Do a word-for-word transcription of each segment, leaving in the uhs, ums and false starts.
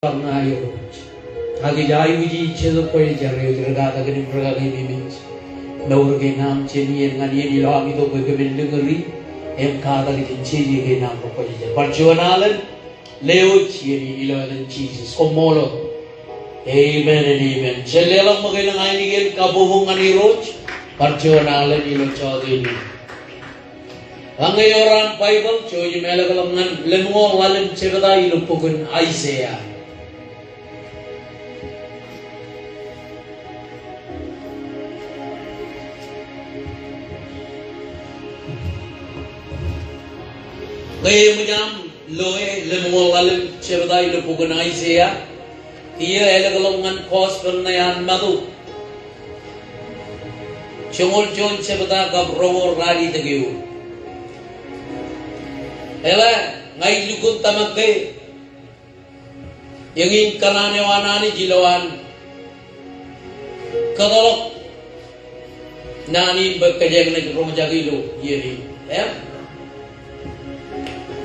bar ña Irooj. Ak ij aikuji jet kwōjarjar eo ri katakin im ri kakememej. Mour kein aṃ jān iien ñan iien ilo am itok bwe kōmin lōñri im katak jān jeje kein aṃ ri kwōjarjar. Bar juon alen lewōj iien in ilo etan Jisōs. Koṃṃool. Amen and amen. Jen leḷọk ṃōk elōñ ainikien kabbokbok ñan Irooj. Bar juon alen ilo jota in. Ak ñe ewōr an Baibōḷ, jouj im ālōkḷọk ñan lemñoul ḷalem jebta ilo bok in Aiseia. Ñe eṃōj aṃ loe lemñoul ḷalem jebta ilo bok in Aiseia, kiiō ālōkḷọk ñan Gospel ṇe an Matu. Joñoul juon jebta kab roñoul ralitōk eoon. Eḷaññe ij lukkuun tōmak ke eñin kōṇaan eo an Anij ilowaan kōtḷọk naan in bwe kōjeañ naaj roñjake ilo iien in. Im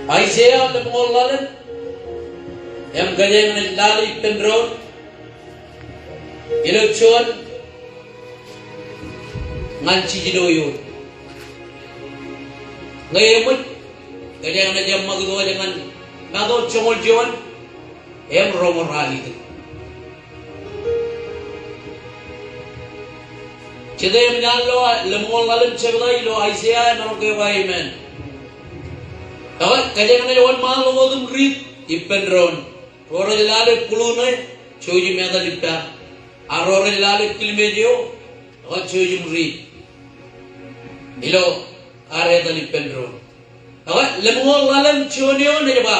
Aiseia lemñoul ḷalem, im kōjeañ naaj lale ippān doon ilo juon ñan jiljino eoon. Ñe eṃōj, kōjeañ naaj eṃṃakūt wōj ñan Matu joñoul juon im roñoul ralitōk. Jete eṃōj an lo lemñoul ḷalem jebta ilo Aiseia emaroñ ke ba amen. Ekwe, kōjeañ naaj wōnṃaanḷọk wōt im riit ippān doon. Ro rej lale bulu ṇe, jouj im etal ippa. Ak ro rej lale kilmeej eo, ekwe jouj im riit ilo ad etal ippān doon. Ekwe, lemñoul ḷalem juon eoon ej ba,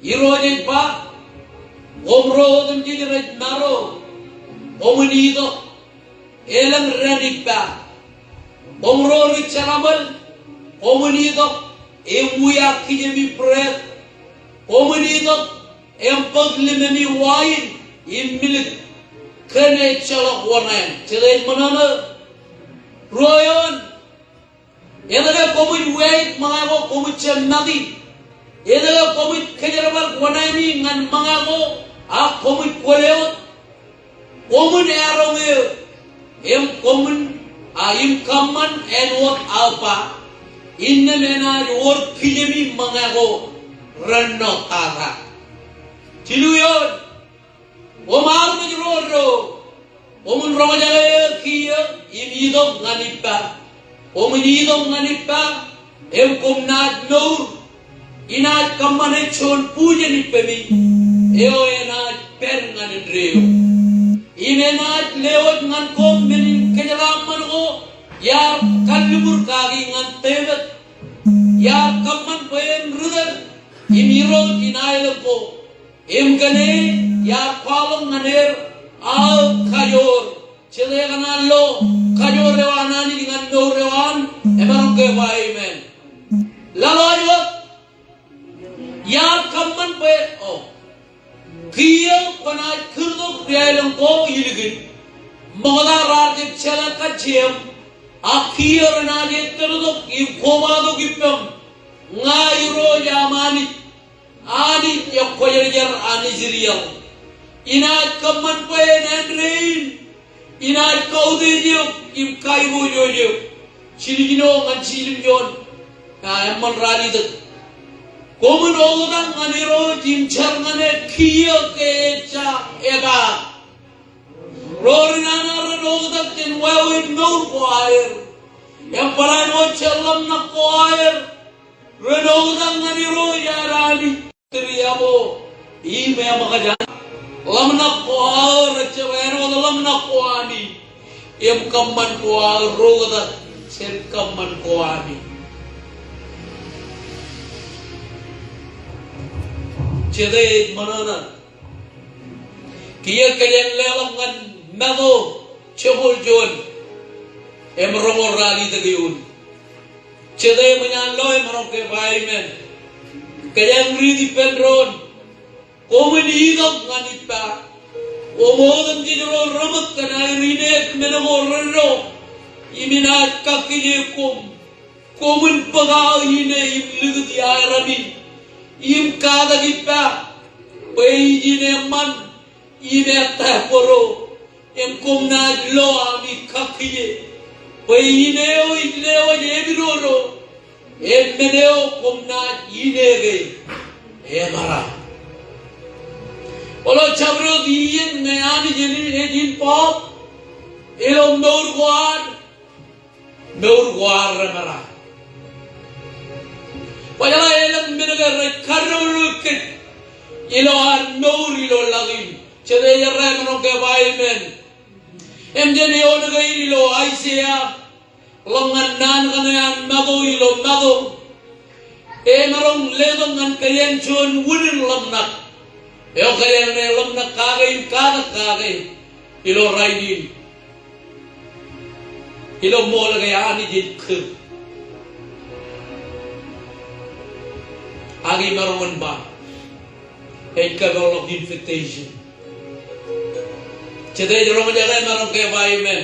Irooj ej ba, koṃ ro otemjej rej maro, koṃwin itok elōñ dān ippa. Koṃ ro ri jeraṃōl, koṃwin itok im wiaak kijemi bread. Koṃwin itok im bōk limemi wain im milik, kōn ejjeḷọk wōṇāān. Jete ej ṃōṇōṇō? Ruo eoon. Etke koṃij wiaik ṃōñā ko koṃij jab mati? Etke koṃij kōjerbal wōṇāemi ñan ṃōñā ko ak koṃij kwōle wōt? Koṃwin eroñ eō im koṃwin, a, im kōṃṃan āinwōt aō ba, innām enaaj wōr kijemi ṃōñā ko rennọtata. Jilu eoon. Koṃ armej ro eddo, koṃwin roñjake eō kiiō im itok ñan ippa. Koṃwin itok ñan ippa im koṃ naaj mour. Inaaj kōṃṃane juon bujen ippemi eo enaaj pād ñan indeeo. Im enaaj lewōj ñan koṃ men in kōjeraṃṃan ko iar kalliṃur kaki ñan Devid. Iar kōṃṃan bwe en ri tōl im irooj in aelōñ ko. Im kōn e iar kwaḷọk ñan er aō kajoor. Jete ekōṇaan lo kajoor eo an Anij ñan mour eo an? Emaroñ ke ba amen. Laḷ eo wōt. Iar kōṃṃan bwe, o, kiiō kwōnaaj kūrtok ri aelōñ ko ilikin. Ṃokta raar jab jeḷā kajjieṃ. Ak kiiō renaaj ettōrtok im kobatok ippaṃ. Ña Irooj aṃ Anij. Anij ekwōjarjar an Israel. Inaaj kōṃṃan bwe en āindein inaaj kautiej eok im kaiboojoj eok. Jiljino ñan jiljino juon, a, eṃṃan ralitōk. Koṃwin oktak ñan Irooj im jar ñan e kiiō ke ejja epaak. Ro ri nana ren oktak jān wāween mour ko aer im bōlaaj wōt jān ḷōmṇak ko aer. Ren oktak ñan Irooj aer Anij. Tūriaṃo im eṃōkaj an ḷōmṇak ko aō, rej jab āinwōt ḷōmṇak ko ami im kōṃṃan ko aō rej oktak jān kōṃṃan ko ami. Jete ej ṃōṇōṇō? Kiiō kōjeañ leḷọk ñan Matu joñoul juon im roñoul ralitōk eoon. Jete eṃōj an lo? Emaroñ ke ba amen. Kōjeañ riit ippān doon. Koṃwin itok ñan ippa. Koṃ otemjej ro reṃōk kōn aer ineek men ko reddo. Im inaaj kakkije koṃ. Koṃwin bōk aō ine im likūt iaeraṃin im katak ippa. Bwe ijin eṃṃan im ettā bōro, im koṃ naaj lo ami kakkije. Bwe in eo ij lewōj epidodo, im men eo koṃ naaj ineke emara. Ilo jabdewōt iien ñe Anij ej, ej involve ilo mour ko ad, mour ko ad remera. Kwōjeḷā elōñ men ke rej kaddewōt kōj ilo ad mour ilo ḷak in. Jete ej errā emaroñ ke ba amen? Im jen eoon kein ilo Aiseia, ḷọk ñan naan kaṇe an Matu ilo Matu. Emaroñ letok ñan kōjeañ juon wūnin ḷōmṇak. Eo kōjeañ ṇe ḷōmṇak kake im katak kake ilo rainin. Ilo ṃool ke Anij ej kūr. Ak imaroñ in ba, ej kōpeḷḷọk invitation. Jete ej roñjake emaroñ ke ba amen?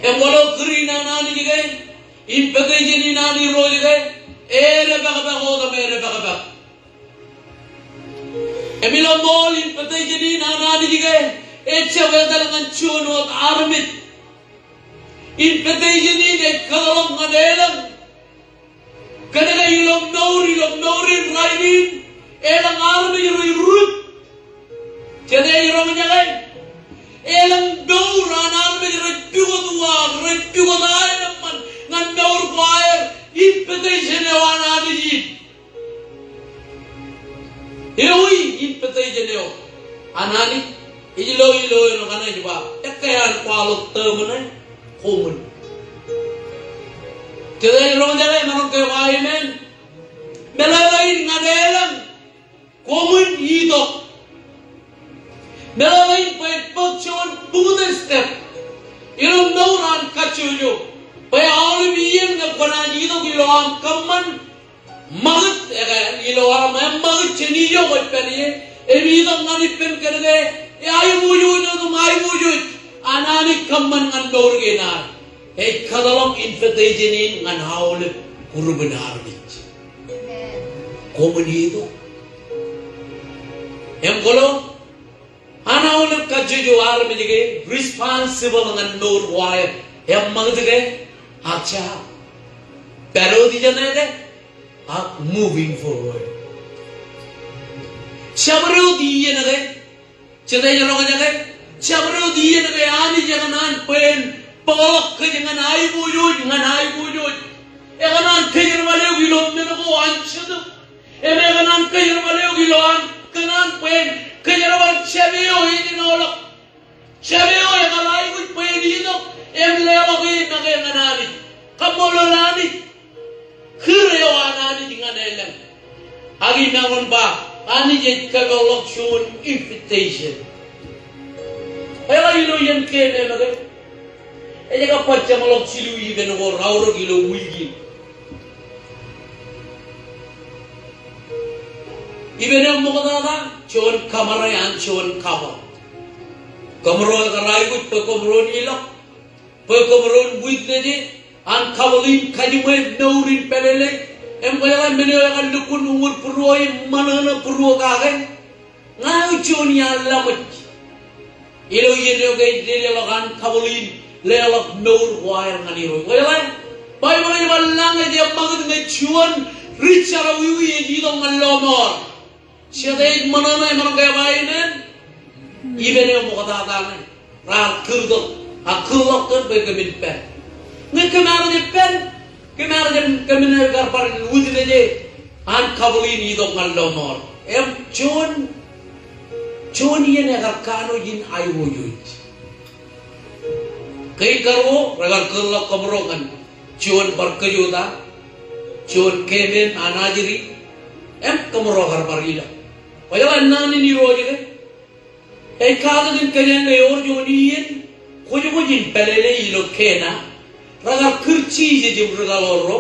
Im kwōlo kūr in an Anij ke, invitation in an Irooj ke, edepakpak otem edepakpak. Im ilo ṃool invitation in an Anij ke, ejjab etal ñan juon wōt armej. Invitation in ej kōtḷọk ñan elōñ. Kōnke ilo mour, ilo mour in rainin, elōñ armej rej rūp. Jete ej roñjake? Elōñ mour an armej rej pukot uwaak, rej pukot aenōṃṃan ñan mour ko aer. Invitation eo an Anij in. Ewi invitation eo an Anij? Ij lo ilo eṇ kaṇe ej ba, ekkā an kwaḷọk tōmōṇe, koṃwin. Jete ej roñjake emaroñ ke ba amen? Meḷeḷein ñan elōñ, koṃwin itok. Meḷeḷein bwe bōk juon buñtōn step ilo mour an kajjojo. Bwe aolep iien ñe kwōnaaj itok ilo aṃ kōṃṃan, ṃakūt ekāāl ilo aṃ eṃṃakūt jān ijo kwōj pād ie, im itok ñan ippān kōnke eaiboojoj otem aiboojoj an Anij kōṃṃan ñan mour kein ad. Ej kōtḷọk invitation in ñan aolep group in armej. Koṃwin itok. Im kwōlo, an aolep kajjojo armej ke responsible ñan mour ko aer, eṃṃakūt ke, ak jab pād wōt ijeṇe ke, ak moving forward. Jabdewōt iien ke, jete ej roñjake, jabdewōt iien ke Anij ekōṇaan bwe en bōkḷọk kōj ñan aiboojoj, ñan aiboojoj. Ekōṇaan kōjerbal eok ilo men ko an Jetōb. Im ekōṇaan kōjerbal eok ilo an kōṇaan bwe en kōjerbal jab eo ej enoḷọk. Jab eo ekar aikuj bwe en itok im leḷọk e make ñan Anij. Kaṃṃoolol Anij. Kūr eo an Anij ñan elōñ. Ak imaroñ ba, Anij ej kōpeḷḷọk juon invitation. Eḷap ilo iien keememej ke, ej kab bar jeṃḷọk jilu ippān ko raorōk ilo wiik in. Ippān eo ṃoktata, juon kōṃro an juon couple. Kōṃro ekar aikuj bwe kōṃro in ilọk, bwe kōṃro in witness e an couple in kajiṃwe mour in pālele. Im kwōjeḷā men eo ekar lukkuun uññūr būruō im ṃōṇōṇō būruō kake. Ña eo juon iaan laṃōj ilo iien eo ke ej leḷọk an couple in leḷọk mour ko aer ñan Irooj. Kwōjeḷā, Baibōḷ ej ba lañ ej eṃṃakūt ñe juon ri jerọwiwi ej itok ñan lọmọọr. Jete ej ṃōṇōṇō emaroñ ke ba amen? Ippān eo ṃoktata ṇe raar kūrtok, ak kūrḷọk kōn bwe kōmin pād. Ñe kōm ar jab pād, kōm ar jab, kōmin kar bar witness e an couple in itok ñan lọmọọr. Im juon, juon iien ekar kanooj in aiboojoj. Kein karuo rekar kūrḷọk kōṃro ñan juon bar kōjota, juon keemem an ajri, im kōṃro kar bar ilọk. Kwōjeḷā naan in Irooj ke? Ej katak in kōjeañ ewōr juon iien kwōjkwōj in pālele ilo Kena. Rekar kūr Jisōs im ri kaḷoor ro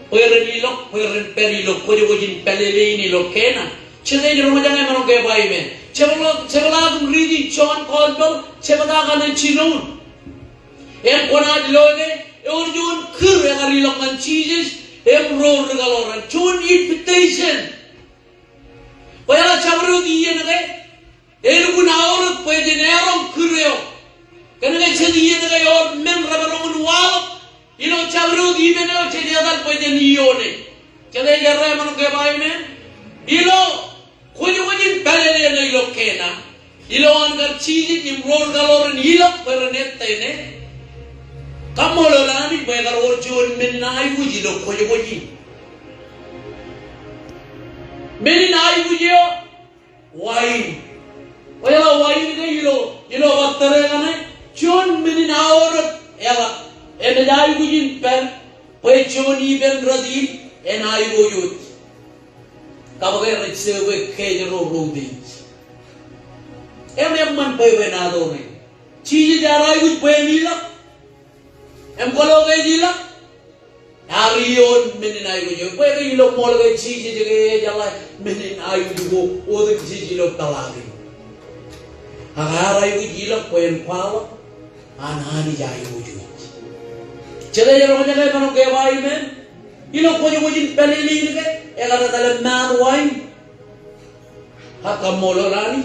bwe ren ilọk, bwe ren pād ilo kwōjkwōj in pālele in ilo Kena. Jete ej roñjake emaroñ ke ba amen? Jepḷaak, jepḷaak im riiti Jon Gospel, jebta kaṇe jinoin. Im kwōnaaj lo ke, ewōr juon kūr ekar ilọk ñan Jisōs im ro ri kaḷoor an, juon invitation. Bwe eḷak jabdewōt iien ke, elukkuun aorōk bwe jen eọroñ kūr eo. Kōnke jet iien ke ewōr men rej roñ in waḷọk. Ilo jabdewōt iien eo jej etal bwe jen ioone. Jete ej errā, emaroñ ke ba amen? Ilo kwōjkwōj in pālele ṇe ilo Kena, ilowaan kar Jisōs im ro rūkaḷoor in ilọk bwe ren ettā ṇe. Kaṃṃoolol Anij bwe ekar wōr juon men in aikuj ilo kwōjkwōj in. Men in aikuj eo, wain. Bwe eḷak wain ke ilo, ilo bar tōre kaṇe, juon men in aorōk eḷak, enaaj aikuj in pād bwe juon ippān rot in en aikuj wōj. Kab ke rej serve kōjro ro utiej. Im eṃṃan bwebwenato ṇe. Jisōs ear aikuj bwe en ilọk. Im kwōlo ke ej ilọk, ear ioon men in aikuj eo. Bwe ke ilo ṃool ke Jisōs ke ejeḷā men in aikuj ko otemjej ilo peḷaakin. Ak ear aikuj ilọk bwe en kwaḷọk an Anij aikuj wōj. Jete ej roñjake, emaroñ ke ba amen? Ilo kwōjkwōj in pālele in ke, ekar etal im maat wain. Ak kaṃṃoolol Anij.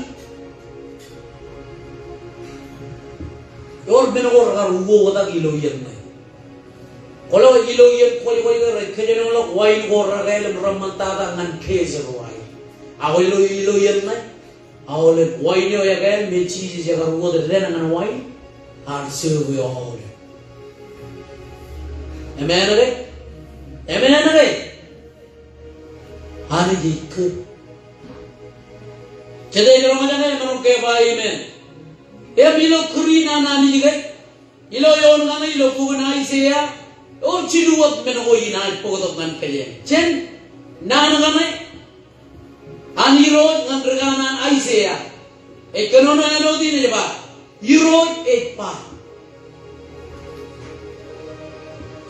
Ewōr men ko rekar ukoktak ilo iien ṇe. Kwōlo ilo iien kwōjkwōj ke rej kōjenolọk wain ko rekāāl im reṃṃantata ñan kōj ro aer. Ak ilo, ilo iien ṇe, aolep wain eo ekāāl me Jisōs ekar wōt dān ñan wain, ear serve aolep. Amen ke? Amen ke? Anij ej good. Jete ej roñjake, emaroñ ke ba amen? Im ilo kūr in an Anij ke, ilo eoon kaṇe ilo bok in Aiseia, ewōr jilu wōt men ko inaaj bōktok ñan kōj. Jān naan kaṇe an Irooj ñan ri kanaan Aiseia, ej kōnono āinwōt in ej ba, Irooj ej ba.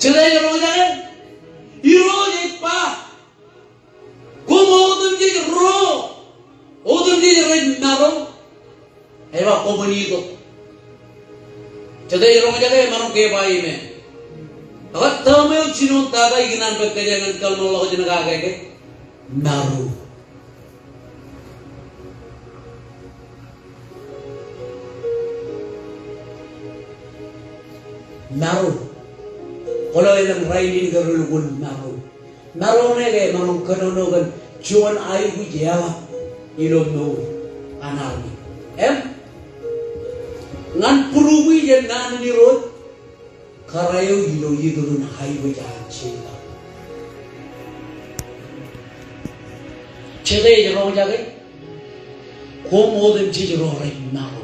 Jete ej roñjake? Irooj ej ba. Koṃ otemjej ro, otemjej rej maro, ej ba koṃwin itok. Jete ej roñjake, emaroñ ke ba amen? Ak tōre eo jinoin tata ikōṇaan bwe kōjeañ en kōḷmānḷọkjeṇ kake ke, maro. Maro. Kwōlo elōñ rainin ke relukkuun maro. Maro ṇe ke emaroñ kōnono kōn juon aikuj eḷap ilo mour an armej. Im ñan būruki jān naan in Irooj, kōrā eo ilo iturin aiboojoj an Jekob. Jete ej roñjake? Koṃ otemjej ro rej maro.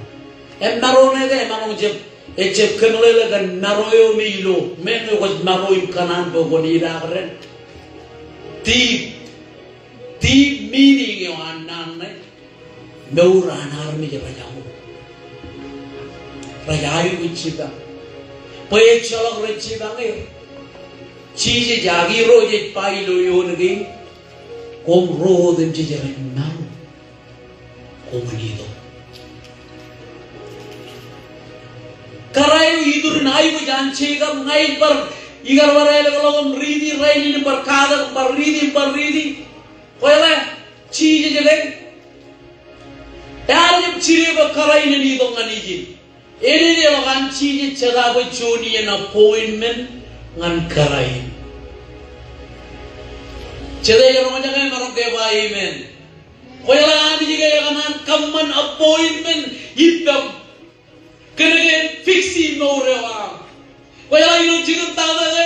Im maro ṇe ke emaroñ jab, ejjab kōmeḷeḷe kōn maro eo me ilo, meñe kwōj maro im kōṇaan bwe kwōn idaak dān. Deep, deep meaning eo an naan ṇe. Mour an armej rej aṃ. Rej aikuj jipañ. Bwe ejjeḷọk rej jipañ er. Jisōs ak Irooj ej ba ilo eoon kein, koṃ ro otemjej rej maro, koṃwin itok. Kōrā eo iturin aiboojoj an Jekob, ña ij bar, ikar bar ālōkḷọk im riiti rainin im bar katak im bar riiti im bar riiti. Kwōjeḷā, Jisōs ej, ear jab jide bwe kōrā in en itok ñan ijin. Ededeḷọk an Jisōs jeta bwe juon iien appointment ñan kōrā in. Jete ej roñjake, emaroñ ke ba amen? Kwōjeḷā Anij ke ekōṇaan kōṃṃan appointment ippaṃ. Kōnke en fiksi mour eo aṃ. Kwōjeḷā ilo jikin tata ke,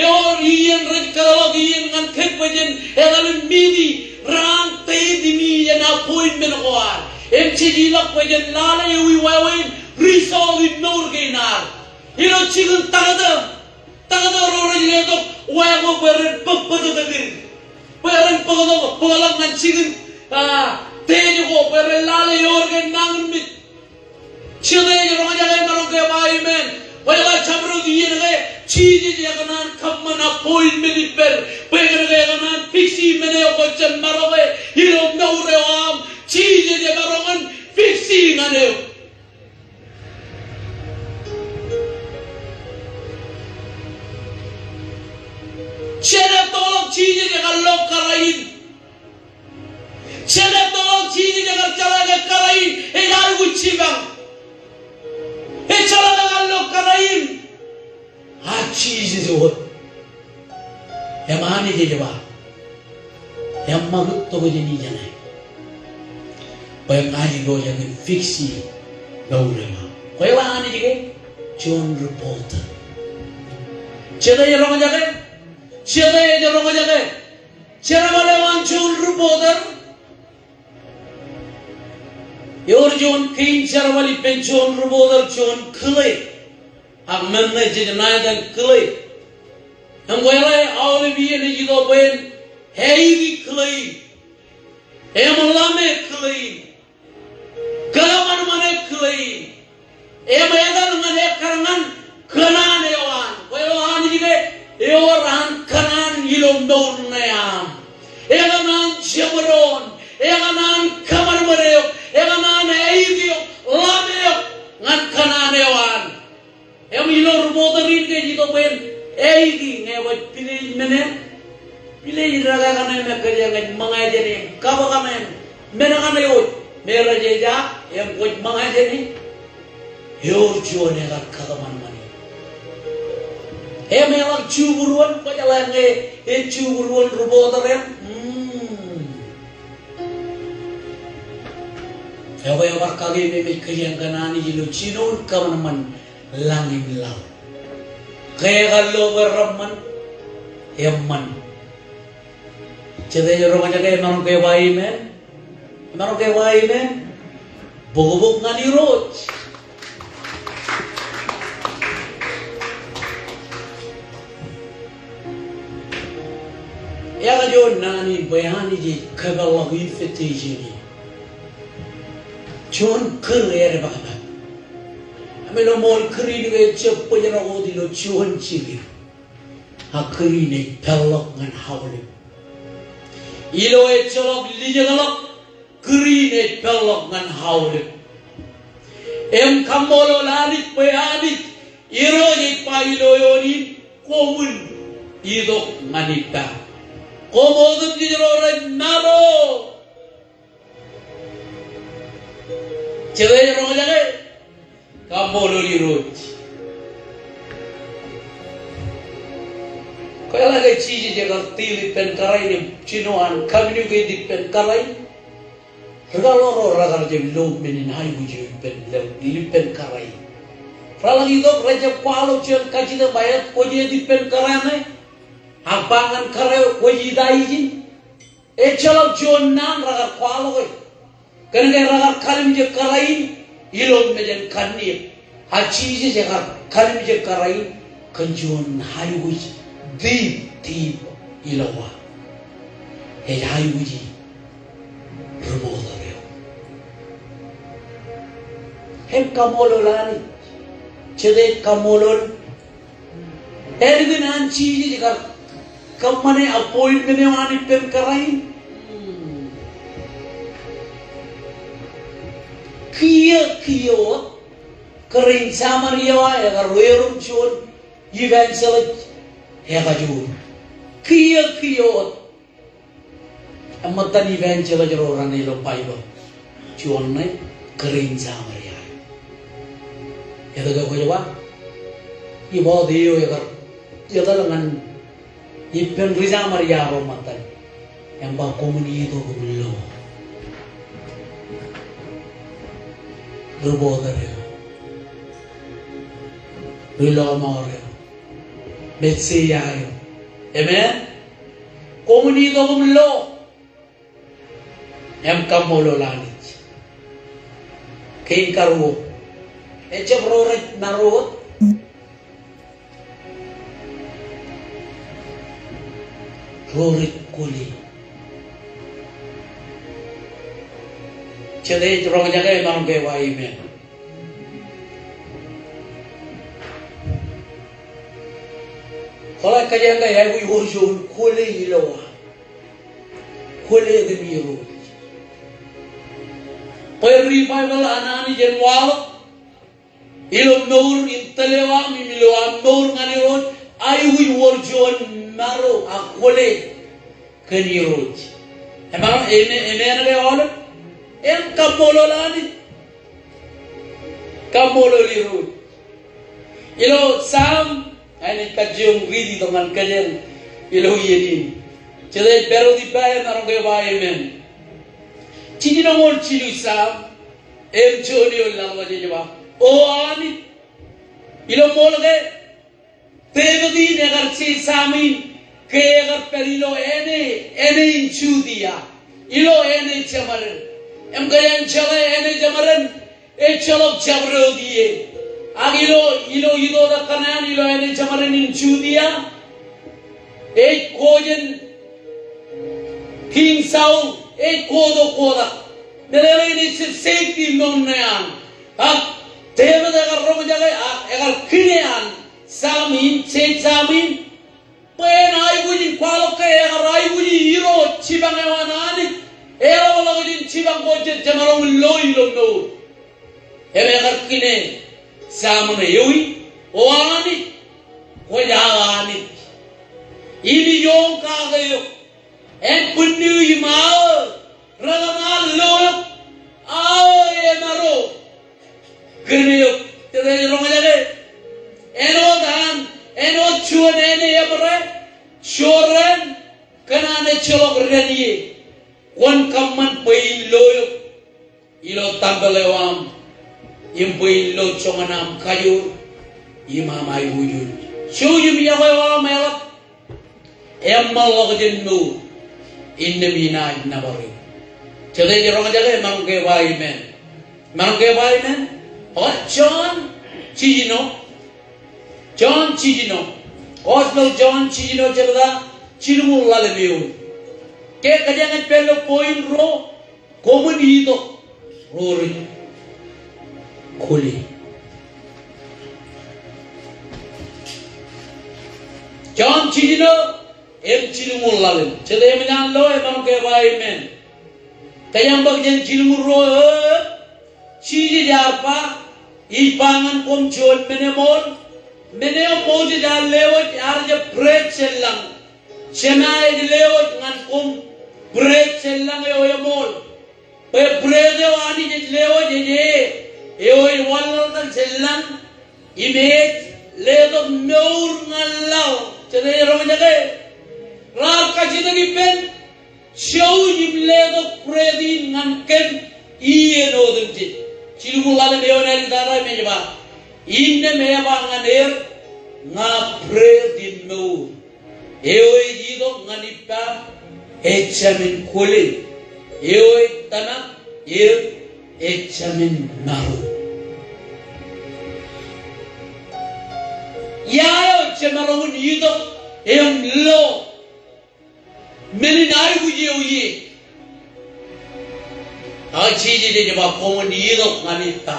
ewōr iien rej kōtḷọk iien ñan kōj bwe jen etal im miti raan teet im iien appointment ko ad. Im jej ilọk bwe jen lale ewi wāween result in mour kein ad. Ilo jikin tata, tata ro rej letok wā ko bwe ren bōk bōtōktōkin. Bwe ren bōktok, bōkḷọk ñan jikin, a, teej ko bwe ren lale eor ke nañinmej. Jete ej roñjake, emaroñ ke ba amen? Kwōjeḷā jabdewōt iien ke, Jisōs ekōṇaan kōṃṃan appointment ippād. Bwe kōnke ekōṇaan fiksi men eo kwōj jab maroñ e ilo mour eo aṃ. Jisōs emaroñ in fiksi ñan eok. Jen ettoḷọk Jisōs ekar lo kōrā in. Jen ettoḷọk Anij ej ba, eṃṃakūt tokjān ijeṇe bwe ña ij lo jān fiksi mour eo aṃ. Kwōjeḷā Anij ke? Juon reporter. Jete ej roñjake? Jete ej roñjake? Jerbal eo an juon reporter. Ewōr juon kein jerbal ippān juon reporter, juon kile. Ak men ṇe jej ṇa etan kile. Im kwōjeḷā aolep iien ej itok bwe en eiki kile in. Im ḷame kile in. Kōṃanṃane kile in. Im etal ñan ekkar ñan kōṇaan eo an. Kwōjeḷā Anij ke ewōr an kōṇaan ilo mour ṇe aṃ. Ekōṇaan jeṃdoon. Ekōṇaan kōṃanṃan eok. Ekōṇaan eiki eok. Ḷame eok ñan kōṇaan eo an. Im ilo reporter in ke ej itok bwe en eiki ñe ewōr pilej men eṇ. Pilej dekā kaṇe me kōjeañ ej ṃōñā jāne im kab kaṇe men kaṇe wōj me rej ejaak im kwōj ṃōñā jāne. Ewōr juon ekar kakōṃanṃani. Im eḷak jibūruon, kwōjeḷā ñe ej jibūruon reporter eṇ. Hmm. Ekwe ebar kakememej kōjeañ kōn Anij ilo jinoin kōṃanṃan lañ im laḷ. Ke ekar lo bwe reṃṃan, eṃṃan. Jete ej roñjake, emaroñ ke ba amen? Emaroñ ke ba amen? Bōkbōk ñan Irooj. Ekajoor naan in bwe Anij ej kōpeḷḷọk invitation in. Juon kūr edepakpak. Im ilo ṃool kūr in ke ejjab bōjrak wōt ilo juon jikin. Ak kūr in ej peḷḷọk ñan aolep. Ilo ejjeḷọk lijekḷọk, kūr in ej peḷḷọk ñan aolep. Im kaṃṃoolol Anij bwe Anij Irooj ej ba ilo eoon in, koṃwin itok ñan ippa. Koṃ otemjej ro rej maro. Jete ej roñjake? Kaṃṃoolol Irooj. Kwōjeḷā ke Jisōs ekar deal ippān kōrā in im jino an communicate ippān kōrā in. Ri-kaḷoor ro rekar jab lo men in aikuj eo ippān, ippān kōrā in. Reḷak itok rejab kwaḷọk juon kajjitōk ba, ej kwōj ippān kōrā ṇe? Ak ba ñan kōrā eo, kwōj ita ijin? Ejjeḷọk juon naan rekar kwaḷọke. Kōnke rekar kalimjek kōrā in ilo mejān kanniōk. Ak Jisōs ekar kalimjek kōrā in kōn juon aikuj deep, deep ilo wa. Ej aikuji reporter eo. Im kaṃṃoolol Anij. Jete ej kaṃṃoolol? Ālikin an Jisōs kar kōṃṃane appointment eo an ippān kōrā in. Kiiō kiiō wōt, kūr in Samaria eo aō ekar wōr juon evangelist ekajoor. Kiiō kiiō wōt. Eṃṃan evangelist ro raṇe ilo Baibōḷ. Juon ṇe kūr in Samaria. Etke kwōj ba? Iba wōt eo ekar etal ñan ippān ri Samaria ro ṃōttan im ba, koṃwin itok im lo. Reporter eo. Ri-lọmọọr eo. Messiah eo. Amen? Koṃwin itok im lo. Im kaṃṃoolol Anij. Kein karuo. Ejjab ro rej maro wōt. Ro rej kwōle. Jete ej roñjake, emaroñ ke ba amen? Kwōjeḷā kōjeañ ke aikuj wōr juon kwōle ilo wa. Kwōle kōn Irooj. Bwe revival an Anij en waḷọk ilo mour in tōl eo aṃ im ilo aṃ mour ñan Irooj, aikuj wōr juon maro ak kwōle kōn Irooj. Emaroñ, amen, amen ke aolep? Im kaṃṃoolol Anij. Kaṃṃoolol Irooj. Ilo Sam, inaaj kajjioñ riiti tok ñan kōjeañ. Ilo iien in. Jete ej pād wōt ippa emaroñ ke ba amen. Jiljinoñoul jilu Sam, im juon eo laḷ ej ba, O Anij, ilo ṃool ke Devid in ekar jeje Sam in, ke ekar pād ilo āne, āne in Judia, ilo āne jeṃaden. Im kōjeañ jeḷā āne jeṃaden, ejjeḷọk jabdewōt ie. Ak ilo, ilo itoitak kaṇe an ilo āne jeṃaden in Judia, ej ko jān King Saul, ej ko tok kotak. Meḷeḷe in ejjab safety ilo ṃool ṇe an. Ak Devid ekar roñjake, ak ekar kine an Sam in, jeje Sam in, bwe en aikuj in kwaḷọk ke ekar aikuji irooj jipañ eo an Anij, eḷapḷọk jān jipañ ko jej jemaroñ in lo ilo mour. Im ekar kine Sam ṇe, ewi, O Anij, kwōj aō Anij. Im ijoñ kake eok, en bwinniō im aō rekōṇaan lo eok, aō emaro kōn eok. Jete ej roñjake? Āinwōt an, āinwōt juon āne eṃōrā, jorrāān, kōn an ejjeḷọk dān ie. Kwōn kōṃṃan bwe in lo eok ilo tempeḷ eo aṃ, im bwe in lo joñan aṃ kajoor, im aṃ aikuj in. Jouj im iọkwe eo aṃ eḷap, eṃṃanḷọk jān mour, innām inaaj nōbar eok. Jete ej roñjake, emaroñ ke ba amen. Emaroñ ke ba amen. O, John jiljino. John jiljino. Gospel John jiljino, jebta jilñuul ḷalem eoon. Ke kōjeañ ej pād ilo point ruo, koṃwin itok ro rej kwōle. John jiljino im jilñuul ḷalem. Jete eṃōj an lo, emaroñ ke ba amen. Kōjeañ bōk jān jilñuul ruo, e, Jisōs ear ba, ij ba ñan koṃ juon men eṃool. Men eo Moses ear lewōj ear jab bread jān lañ, Jema ej lewōj ñan koṃ bread jān lañ eo eṃool. Bwe bread eo Anij ej lewōj ej e, eo ej wanlaḷtak jān lañ, im ej letok mour ñan laḷ. Jete ej roñjake? Raar kajjitōk ippān, jouj im letok bread in ñan kōm iien otemjej. Jilñuul ḷalem eoon āliktata im ej ba, innām ej ba ñan er, ña bread in mour. Eo ej itok ñan ippa ejāmin kwōle. Eo ej tōmak er ejāmin maro. Ia eo jemaroñ in itok im lo men in aikuj eō ie? Ak Jisōs ej ba koṃwin itok ñan ippa.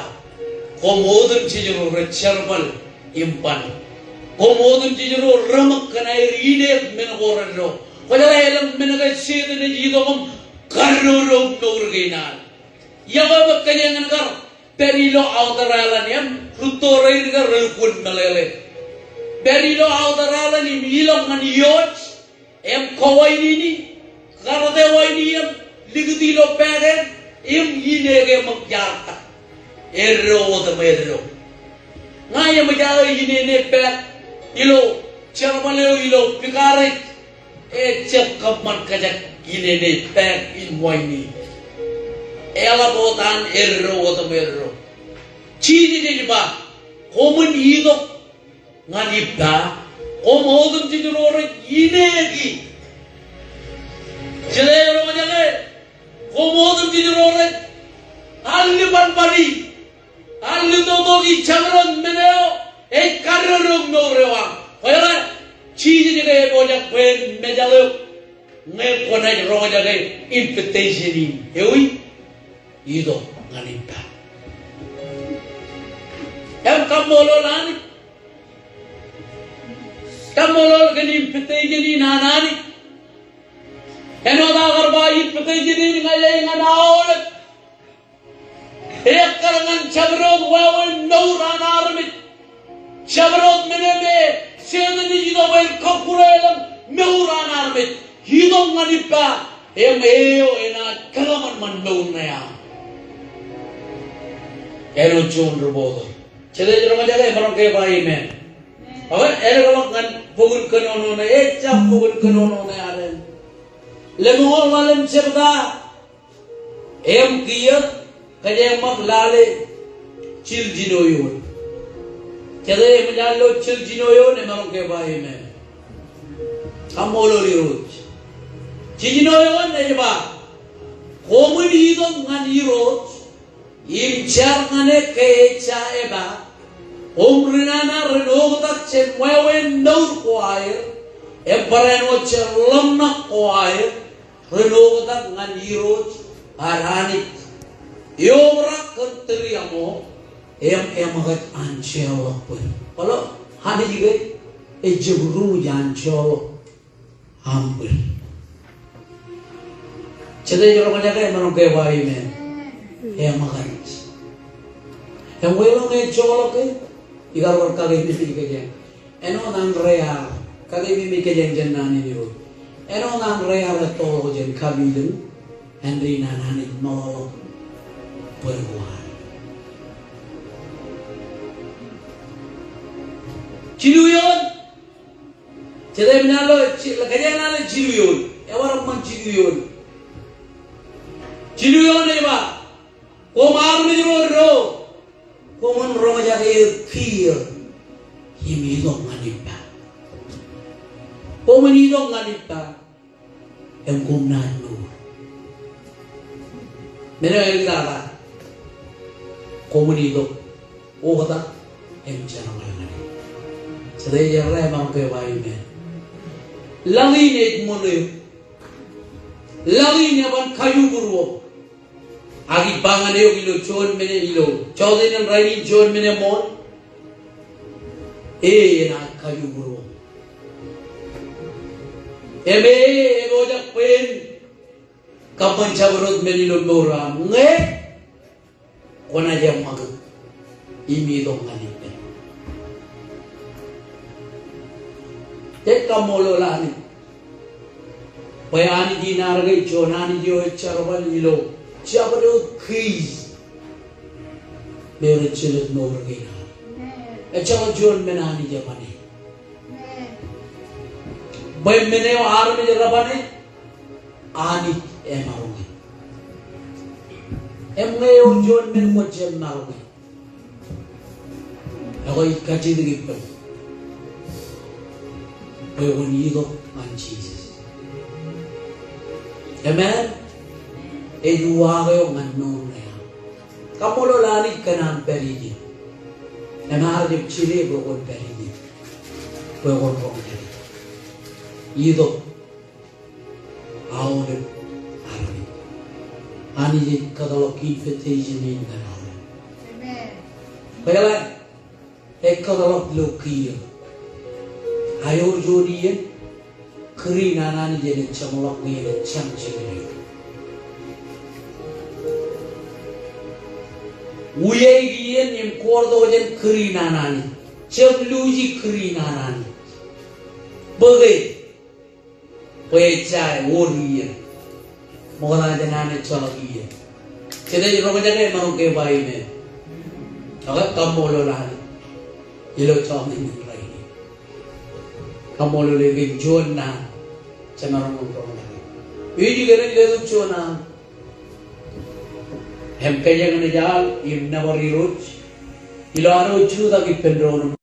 Koṃ otemjej ro rej jerbal im ban. Koṃ otemjej ro reṃōk kōn aer ineek men ko reddo. Kwōjeḷā elōñ men ke Setan ej itok im kaddodo mour kein an. Iọkwe bwe kōjeañ en kar pād ilo outer island im rūtto rein ke relukkuun meḷeḷe. Pād ilo outer island im ilọk ñan iioj, im kōwānini, karōte wānini im likūt ilo pāāk eṇ, im ine ke ṃōk iar tak. Eddo otem eddo. Ña eṃōj aō inene pāāk ilo jerbal eo ilo pikarej, ejjab kōṃṃan kōjak inene pāāk in wānini. Eḷap wōt an eddo otem eddo. Jisōs ej ba, koṃwin itok ñan ippa, koṃ otemjej ro rej ineeki. Jete ej roñjake? Koṃ otemjej ro rej allibanbani, allitotoki jabdewōt men eo ej kaddodo mour eo aṃ. Kwōjeḷā, Jisōs ke epojak bwe en mejaḷ eok ñe kwōnaaj roñjake invitation in. Ewi? Itok ñan ippa. Im kaṃṃoolol Anij. Kaṃṃoolol kōn invitation in an Anij. Āinwōt aō kar ba invitation in ña ij ñan aolep. Ekkar ñan jabdewōt wāween mour an armej. Jabdewōt men eo me Setan ej itok bwe en kọkkure elōñ mour an armej. Itok ñan ippa, im eo enaaj kōḷmānḷọk mour ṇe aṃ. Āinwōt juon ri bōktok. Jete ej roñjake? Emaroñ ke ba amen. Ak eḷapḷọk ñan bok in kōnono ṇe, ejjab bok in kōnono ṇe ad en. Lemñoul ḷalem jebta, im kiiō, kōjeañ ṃōk lale jiljino eoon. Jete eṃōj an lo jiljino eoon, emaroñ ke ba amen. Kaṃṃoolol Irooj. Jiljino eoon ej ba, koṃwin itok ñan Irooj im jar ñan e ke ejja eba, im ri nana ren oktak jān wāween mour ko aer, im barāinwōt jān ḷōmṇak ko aer, ren oktak ñan Irooj ad Anij. Eobrak kōn tūriaṃo, im eṃōkaj anjeḷọk bōd. Kwōlo, Anij ke ejjab ruj anjeḷọk aṃ bōd. Jete ej roñjake, emaroñ ke ba amen. Eṃōkaj. Im wōt ḷọk ñe ejjeḷọk ke, ikar bar kakeememej kōjeañ. Āinwōt an rear, kakeememej kōjeañ jān naan in Irooj. Āinwōt an rear ettoḷọk jān kapilōñ, āindein an Anij meḷọkḷọk bōd ko ad. Jilu eoon. Jete eṃōj an lo, ji-, kōjeañ an lo jilu eoon. Ewōr eṃṃan jilu eoon. Jilu eoon ej ba, koṃ armej ro do, koṃwin roñjake eō kiiō im itok ñan ippa. Koṃwin itok ñan ippa im koṃ naaj mour. Men eo āliktata, koṃwin itok oktak im jerbal ñan e. Jete ej errā, emaroñ ke ba amen. Laḷ in ej ṃōṇō eok. Laḷ in eban kajukuruoñ. Ak ij ba ñan eok ilo juon men eo, ilo jọteen in rainin, juon men eo ṃool. E enaaj kajukuruoñ. Im e epojak bwe en kōṃṃan jabdewōt men ilo mour eo aṃ ñe kwōnaaj eṃṃakūt im itok ñan ippān. Jej kaṃṃoolol Anij bwe Anij in ad ke juon Anij eo ej jerbal ilo jabdewōt keis me ren jelōt mour kein ad. Ejjeḷọk juon men Anij eban e. Bwe men eo armej rej ba ṇe, Anij emaroñ e. Im ñe ewōr juon men kwōj jab maroñ e, ekwe ij kajjitōk ippān bwe kwōn itok ñan Jisōs. Amen. Ej uwaak eo ñan mour ṇe aṃ. Kaṃṃoolol Anij kōn an pād ijin. Im ear jab jide bwe kwōn pād ijin. Bwe kwōn roñjake. Itok. Aolep armej. Anij ej kōtḷọk invitation in ñan aolep. Amen. Bwe eḷaññe ej kōtḷọk ilo kiiō. Ak ewōr juon iien, kūr in an Anij enaaj jeṃḷọk ñe enaaj jañ jikin eok. Wiaik iien im kōrtok jān kūr in an Anij. Jab luuji kūr in an Anij. Bōke. Bwe ejja ewōr iien. Ṃokta jān an ejjeḷọk iien. Jete ej roñjake, emaroñ ke ba amen. Ak kaṃṃoolol Anij ilo jọteen in rainin. Kaṃṃoolol e kōn juon naan jemaroñ in roñjake. Ij kōṇaan letok juon naan. Im kōjeañ naaj al im nōbar Irooj ilo ad jutak ippān doon